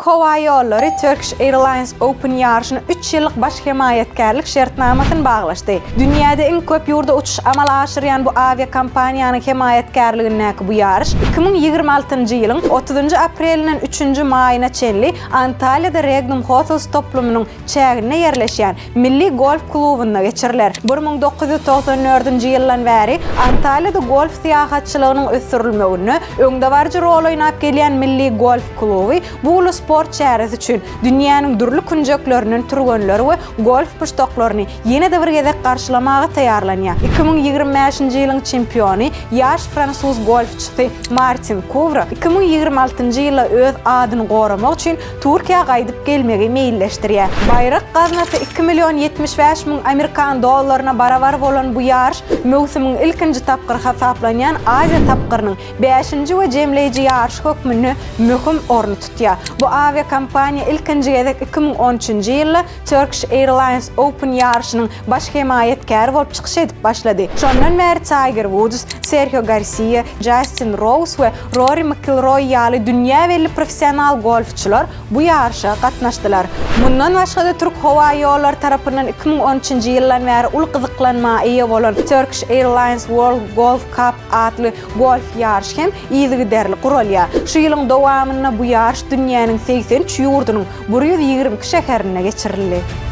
Türk howaýollary Turkish Airlines Open ýaryşyna üç ýyllyk baş hemaýatkärlik şertnamasyny baglaşdy. Dünýäde iň köp ýurda uçuş amala aşyrýan bu awiakompaniýanyň hemaýatkärligindäki bu ýaryş 2026-njy ýylyň otuzynjy aprelinden üçünji maýyna çenli Antalýada Regnum Hotels toplumynyň çäginde ýerleşýän Milli golf klubynda geçiriler. 1994-nji ýyldan bäri Antalýada golf syýahatçylygynyň ösdürilmeginde öňdebaryjy rol oýnap gelýän Milli golf kluby bu uly sport çäresi üçin dünýäniň dürli künjeklerinden türgenleri we golf muşdaklaryny ýene-de bir gezek garşylamaga taýýarlanýar. 2025-nji ýylyň çempiony, ýaş fransuz golfçysy Martin Kuwra 2026-njy ýylda öz adyny goramak üçin Türkiýä gaýdyp gelmegi meýilleşdirýär. Baýrak gaznasy 2 million 75 müň amerikan dollaryna barabar bolan bu ýaryş möwsümiň ilkinji tapgyry hasaplanýan Aziýa tapgyrynyň bäşinji we jemleýji ýaryşy hökmünde möhüm orny tutýar. Bu awiakompaniýa ilkinji gezek 2013-nji ýylda Turkish Airlines Open ýaryşynyň baş hemaýatkäri bolup çykyş edip başlady. Şondan bäri Taýger Wuds, Serhio Garsiýa, Jastin Rouz we Rori Makilroý ýaly dünýä belli professional golfçylar bu ýaryşa gatnaşdylar. Mundan başga-da Türk howa ýollary tarapyndan 2013-nji ýyldan bäri uly gyzyklanma eýe bolan Turkish Airlines World Golf Cup atly golf ýaryşy hem yzygiderli guralýar. Şu ýylyň dowamynda bu ýaryş dünýäniň 83 ýurdunyň 122 şäherinde geçirildi.